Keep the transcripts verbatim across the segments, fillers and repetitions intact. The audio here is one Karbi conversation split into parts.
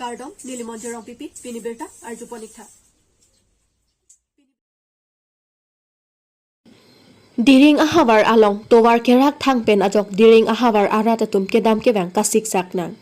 Kardom, neli Monjir Rongpipi, pini birta arjupon-iktha. Diring ahavar along tovar kerak thang pen ajok Diring ahavar arat atum kedam kevang kasiksak nang.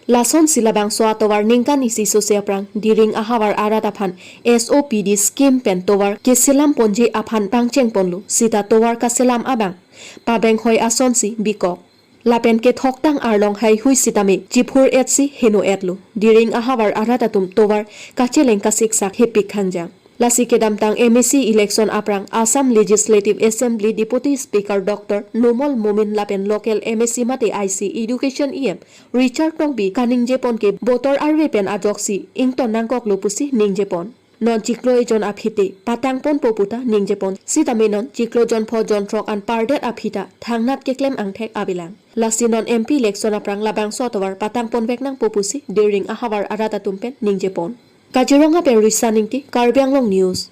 Lasonsi labangso atovar ningkan isi sose aphrang Diring ahavar arat aphan S O P D scheme pen tovar keselam ponji aphan pangcheng ponlo, sita tovar kaselam abang pabenghoi asonsi bikok. Lapen kethoktang arlong haihui sitame chiphur-etsi heno-etlo. Diring ahavar arat atum tovar kacheleng kasiksak hepik khangjang. Lasi kedamtang M A C election aphrang Assam Legislative Assembly Deputy Speaker Doctor Numal Momin lapen local M A C mate I C Education E M Richard Tokbi kaningjepon ke botor arve pen ajoksi ington nangkoklo pusi ningjepon. Non chiklo ejon aphi te patangponpo puta ningjepon. Sitame non chiklo jonpho jonthrok an pardet aphi ta thangnat keklem angthek avelang. Lasi non M P election aphrang labangso atovar patangponvek nangpo pusi Diring ahavar arat atum pen ningjepon. Kaziranga pen Risa Ningti, Karbi Anglong News.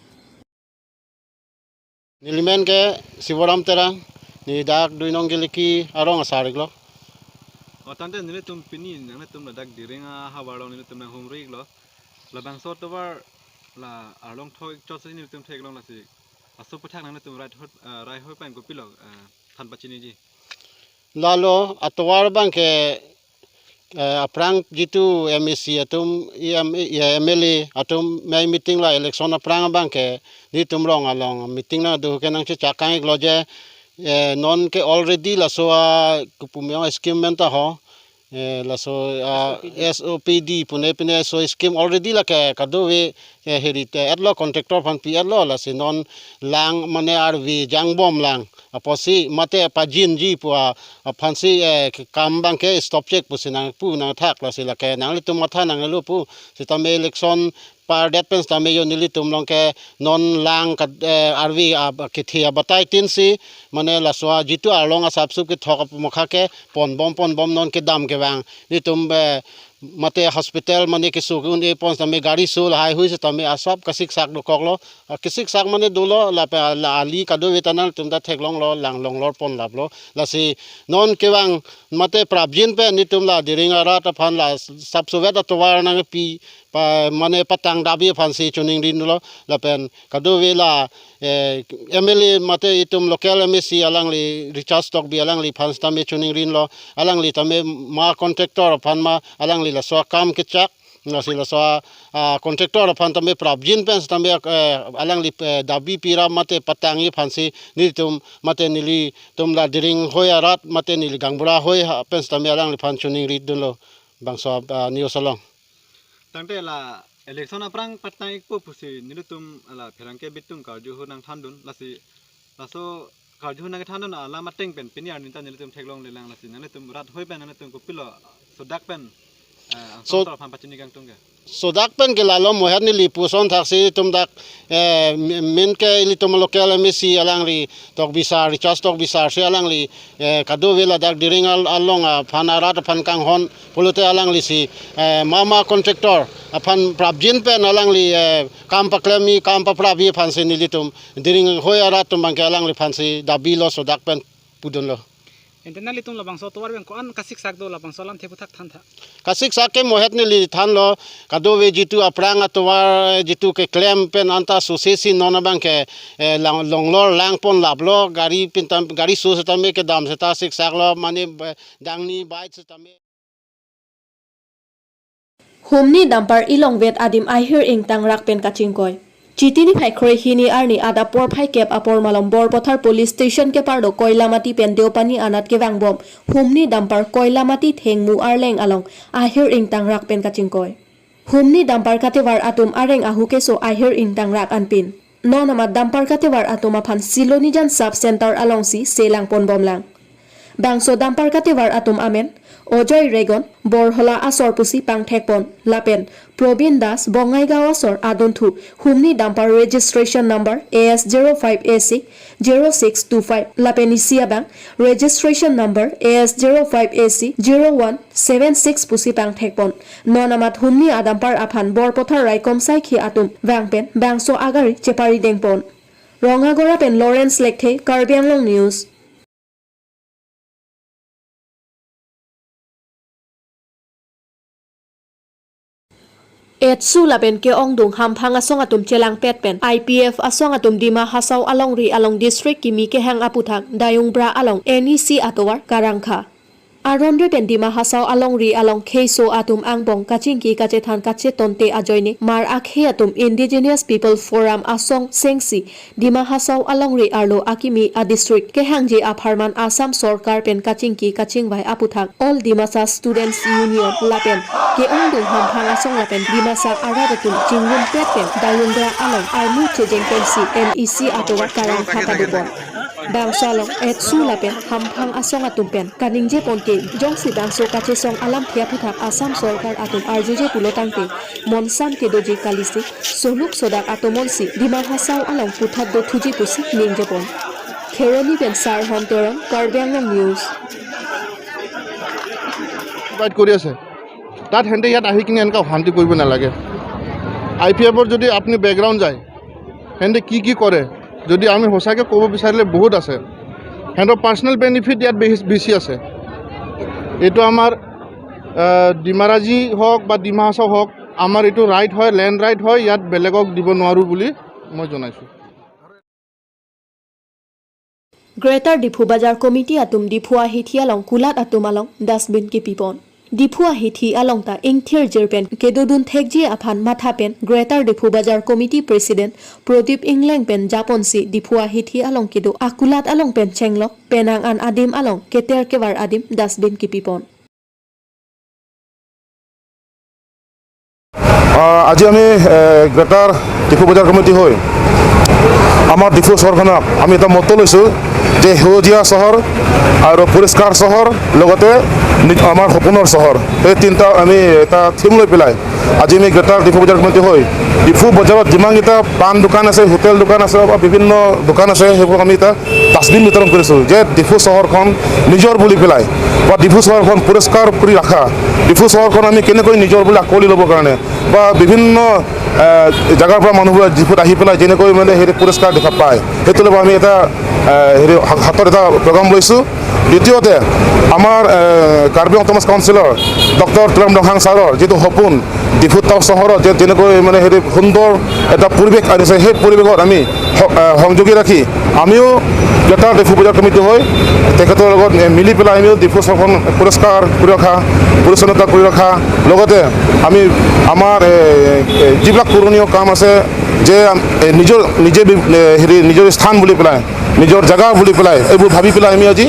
Neli men ke Siboram Terang, neli dak Duinong Geleki arong asar-iklo. O tangte nelitum pini nanglitum ladak Diring ahavar along nelitum nanghumri-iklo. Labangso atovar la arlong thok-ik chotsi nelitum theklong, lasi aso aphuthak nanglitum rat hot, eh, rai hoi pen kopilo, eh, than pachiniji. Lalo atovar abang ke, eh, aphrang jitu M A C atum, E M, eh, M L A atum mei meeting la election aphrang abang ke nelitum rong along meeting nangdo ke nangchechak kang-iklo je, eh, non ke already laso a kopumyong scheme pen ta ho, eh, laso a S O P D. S O P D pune pine so scheme already lake kadokave, eh, heri te-etlo, contractor aphan pi-etlo, lasi non lang mane arve jangbom lang apotsi mate pajinji pu aphansi, eh, kam abang ke stop chek pusi nangpu nangthak, lasi lake nanglitum matha nanglo pu. Sitame election pardet pen sitame yo nelitum along ke non lang ka, eh, arve a kethe abatai tin si, mane laso a jitu arlong asapsup kethok apumokha ke ponbom ponbom non kedam kevang. Nelitum, eh, mate hospital mane keso ke-un-e pon sitame gari so lahai hui sitame asap kasiksak dokoklo. A, kasiksak mane dolo, lapen la ali kadokave ta nangtum ta theklonglo, lang longlor pon laplo. Lasi non kevang mate prapjin pen nelitum la Diring arat aphan la sapsovet atovar nangpi pa mane patang dabi aphansi choningri dunlo, lapen kadokave la, eh, M L A mate itum local M A C alangli Richard Tokbi alangliphan sitame choningri dunlo, alangli tame ma contractor aphan ma alangli laso akam kechak, lasi laso a, ah, contractor aphan tame prapjin pen sitame, eh, alangli, eh, dabi pirap mate patangji aphansi nelitum mate nelitum la Diring hoi arat mate neli gaonbura hoi ha pen sitame alangliphan choningri dunlo bangso, ah, news along. Tangte la election aphrang patang-ikpo pusi nelitum la pherangke bitung karju ahut nangthandun, lasi laso karju ahut nangthandun alam ateng pen pini arni ta nelitum theklonglelang, lasi nanglitum rat hoi pen nanglitum kopilo sodak pen, eh, so, angkang aphan pachini kangtung ke? Sodak pen ke lalo mohet neli puson thaksi itum dak, eh, mi-, min ke ilitum local M A C alangli Tokbi sar, Richard Tokbi sar si alangli, eh, kadokave ladak Diring al-, along aphan arat aphan kanghon pulote alanglisi, eh, mama contractor aphan prapjin pen alangli, eh, kam paklemji, kam paprapji aphansi nelitum Diring hoi arat atum abang ke alangliphansi dabilo, sodak pen pudunlo. Ante nanglitum labangso atovar abang ko-an kasiksak do, labangso alamthe aphuthak thantha. Kasiksak ke mohet neli thanlo, kadokave jitu aphrang atovar jitu keklem pen anta sose si non abang ke, eh, lang, longlor lang pon laplo, gari pintam, gari so sitame kedam seta siksaklo, mane, eh, dangni bike sitame. Humni dumper ilongvet adim ahir ingtangrak pen kachingkoi. Chiti niphai kre-hini arni adap porphai kep apor malom Borpathar Police Station keparlo Koilamati pen Deopani anat kevangbom humni dumper Koilamati thengmu arleng along ahir ingtangrak pen kachingkoi. Humni dumper katevar atum areng ahu keso ahir ingtangrak anpin. Non amat dumper katevar atum aphan Silonijan Sub Center alongsi selang ponbomlang. Bangso dumper katevar atum amen Ojoy Regon, Borhola asor pusi pangthekpon, lapen Probin Das, Bongaigaon asor adunthu, humni dumper registration number A S zero five A C zero six two five, lapen isi abang registration number A S zero five A C zero one seven six pusi pangthekpon. Non amat humni adumper aphan Borpathar raikom saikhi atum vang pen bangso agari cheparidengpon. Rongagora pen Lawrence Lekthe, Karbi Anglong News. ATSU lapen ke-ongdung hamphang asong atum chelangpet pen I P F asong atum Dima Hasao alongri along district kimi kehang aputhak Dayungbra along N E C atovar karangkha. Aron re pen Dima Hasao alongri along kheiso atum angbong kachingki kachethan kachetonte ajoine mar akhei atum Indigenous People Forum asong sengsi Dima Hasao alongri arlo akimi a district kehangji apharman Assam sorkar pen kachingki kachingvai aputhak All Dimasa Students Union lapen ke-ongdung hamphang asong lapen Dimasa arat atum chingrumpet pen Dayungbra along armu chejeng pensi N E C atovar karangkha padopon. Bangso along ATSU lapen hamphang asong atum pen kaningjepon ke jongsi bangso kachesong alamthe aputhak Assam sorkar atum arjuje pulotangte monsam kedoji kalisi soluk sodak atomonsi Dima Hasao along puthot dothuji pusi ningjepon. Kheroni pen Sarhon Teron, Karbi Anglong News. Invite কৰি আছে, তাত সিহঁতে ইয়াত আহি কিনে এনেকুৱা অশান্তি কৰিব নালাগে। আই পি এফৰ যদি আপুনি বেকগ্ৰাউণ্ড যায়, সিহঁতে কি কি কৰে, যদি আমি সঁচাকৈ ক'ব বিচাৰিলে বহুত আছে। সিহঁতৰ পাৰ্চনেল বেনিফিট ইয়াত বেছি, বেছি আছে। এইটো আমাৰ, আহ, ডিমাৰাজী হওক বা ডিমা হাছাও হওক, আমাৰ এইটো ৰাইট হয়, লেণ্ড ৰাইট হয়, ইয়াত বেলেগক দিব নোৱাৰোঁ বুলি মই জনাইছোঁ। Greater Diphu Bazar Committee atum Diphu ahithi along kulat atum along dustbin kipipon. Diphu ahithi along ta ingthir jirpen kedodun thekji aphan matha pen Greater Diphu Bazar Committee President Prodip Engleng pen japonsi Diphu ahithi along kedo akulat along pen chenglok penang an adim along keter kevar adim dustbin kipipon. আহ, আজি আমি, এ, গ্ৰেটাৰ ডিফু বজাৰ কমিটি হৈ আমাৰ ডিফু চহৰখনক আমি এটা মট্ট লৈছোঁ যে সেউজীয়া চহৰ আৰু পৰিষ্কাৰ চহৰ, লগতে নি-, আমাৰ সপোনৰ চহৰ। এই তিনিটা আমি এটা থিম লৈ পেলাই আজি আমি গ্ৰেটাৰ ডিফু বজাৰ কমিটি হৈ ডিফু বজাৰত যিমানকেইটা পাণ দোকান আছে, হোটেল দোকান আছে বা বিভিন্ন দোকান আছে, সেইবোৰক আমি এটা ডাষ্টবিন বিতৰণ কৰিছোঁ যে ডিফু চহৰখন নিজৰ বুলি পেলাই বা ডিফু চহৰখন পৰিষ্কাৰ কৰি ৰখা, ডিফু চহৰখন আমি কেনেকৈ নিজৰ বুলি আঁকোৱালি ল'বৰ কাৰণে বা বিভিন্ন, এ, জেগাৰ পৰা মানুহবোৰে ডিফুত আহি পেলাই যেনেকৈ মানে হেৰি পৰিষ্কাৰ দেখা পায়, সেইটো লৈ আমি এটা, এ, হেৰি হা-, হাতত এটা প্ৰগ্ৰাম লৈছোঁ। দ্বিতীয়তে আমাৰ, এ, কাৰ্বি অট'নমাছ কাউন্সিলৰ ডক্টৰ তুলাৰাম ৰংহাং ছাৰৰ যিটো সপোন, ডিফু টাউন চহৰত যে যেনেকৈ মানে হেৰি সুন্দৰ এটা পৰিৱেশ আনিছে, সেই পৰিৱেশত আমি স-, এ, সংযোগী ৰাখি আমিও গ্ৰেটাৰ ডিফু বজাৰ কমিটি হৈ তেখেতৰ লগত, এ, মিলি পেলাই আমিও ডিফু চহৰখন পৰিষ্কাৰ কৰি ৰখা, পৰিচ্ছন্নতা কৰি ৰখা, লগতে আমি আমাৰ, এ, এ, যিবিলাক কৰণীয় কাম আছে যে, এ, নিজৰ, নিজে বি-, এ, হেৰি নিজৰ স্থান বুলি পেলাই, নিজৰ জেগা বুলি পেলাই, এইবোৰ ভাবি পেলাই আমি আজি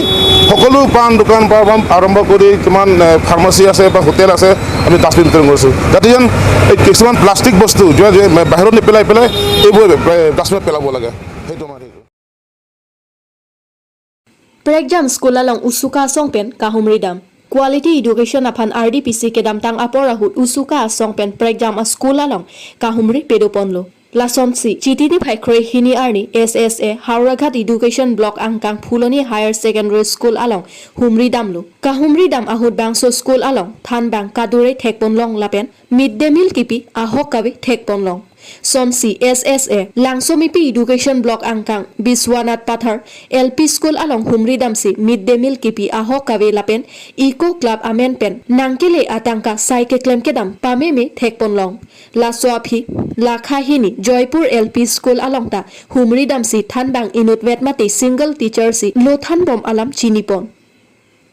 সকলো পাণ দোকান পৰা আৰম্ভ কৰি কিমান, এ, ফাৰ্মাচী আছে বা হোটেল আছে, আমি ডাষ্টবিন বিতৰণ কৰিছোঁ। যাতে যেন এই কিছুমান প্লাষ্টিক বস্তু যে, যে বাহিৰত নেপেলাই পেলাই এইবোৰ, এ, ডাষ্টবিনত পেলাব লাগে, সেইটো আমাৰ হেৰি। Prekjam school along Usuka asong pen kahumri dam. Quality education aphan R D P C kedamtang apor ahut Usuka asong pen Prekjam a school along kahumri pedoponlo. Lasonsi Chiti niphai krehini arni S S A Howraghat Education Block angkang Phuloni Higher Secondary School along humri damlo. Kahumri dam ahut bangso school along thanbang kadure thekponlong lapen mid day meal kipi ahok kave thekponlong. Sonsi S S A Langsomipi Education Block angkang Biswanath Pathar L P School along humri damsi mid day meal kipi ahok kave lapen Eco Club amen pen nangkele atangka sai keklem kedam pameme thekponlong. Laso aphi lakha hini Joypur L P School along ta humri damsi thanbang inutvet mate single teacher si lo thanbom alam chinipon.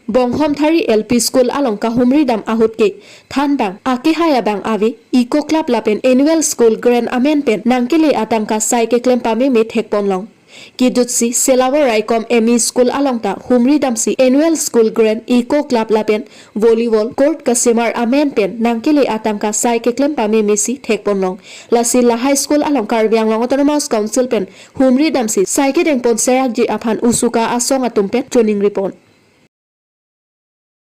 Bonghomthari L P School along kahumri dam ahut ke thanbang akehai abang ave, Eco Club lapen Annual School Grant amen pen nangkele atangka sai keklem pameme thekponlong. Kejutsi Selawar Raikom M E School along ta humri damsi Annual School Grant, Eco Club lapen Volleyball Court kasemar amen pen nangkele atangka sai keklem pameme si thekponlong. Lasi lahai school along Karbi Anglong Autonomous Council pen humri damsi sai kedengpon serakji aphan Usuka asong atum pen choningripon.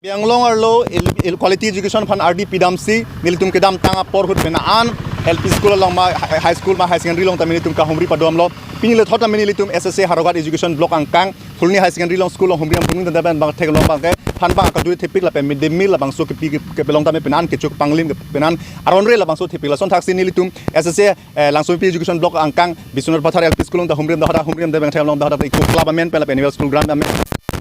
Karbi Anglong arlo il-, il-, quality education aphan R D P damsi nelitum kedamtang apor ahut pen an L P school along ma, hi-, high school ma, high secondary along ta nelitum kahumri padomlo. Pini lethot ta nelitum S S A Howraghat Education Block angkang Phuloni Higher Secondary along school along humri dam, humri dam pen bang theklong abang ke thanbang akadure thepik lapen mid day meal labangso kipi ke, kepelong tame pen an kechok panglim ke pen an aron re labangso thepik. Lason thaksi nelitum S S A, eh, Langsomipi Education Block angkang Biswanath Pathar L P School along ta humri dam, dak humri dam pen theklong, dak Eco Club amen pen lapen Annual School Grant amen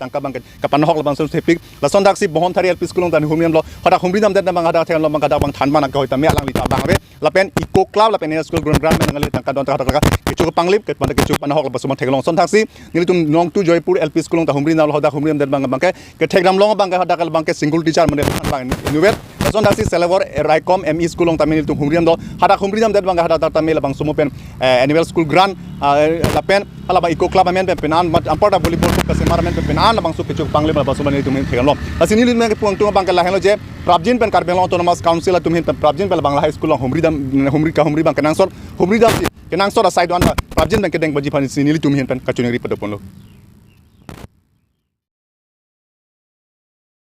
tangka abangke kapanahok labangso thepik. Lason thaksi Bohonthari L P School along ta humri damlo, hadak humri damdet abang hadak thek lo abang hadak abang thanman nangkahoi tame alangli ta abang ave. Lapen Eco Club lapen N S School ground grant menang tangka don ta hadak kecho panglip ke panda kecho panahok labangso abang theklong. Lason thaksi nelitum Nongtu Joypur L P School along ta humri damlo, hadak humri damdet abang abangke kethek damlong abangke hadak abangke single teacher mane abang inutvet. Lason thaksi Selangor Raikom M E School along tame nelitum humri damlo, hadak humri damdet abangke hadak tame labangso mo pen eh, annual school grant, ah, lapen hala abang Eco Club amen pen penan mat ampar ta volleyball court kasemar amen pen penan labangso kecho panglip labangso abang nelitum theklong. Lasi nelitum kepu angtung abangke lahenlo je prapjin pen Karbi Anglong Autonomous Council atum ahin pen prapjin pen labang lahai school along humri dam, humri kahumri abang kenangsot, humri damsi kenangsot asai do-an ta prapjin pen kedeng baji aphansi nelitum ahin pen kachiningri padoponlo.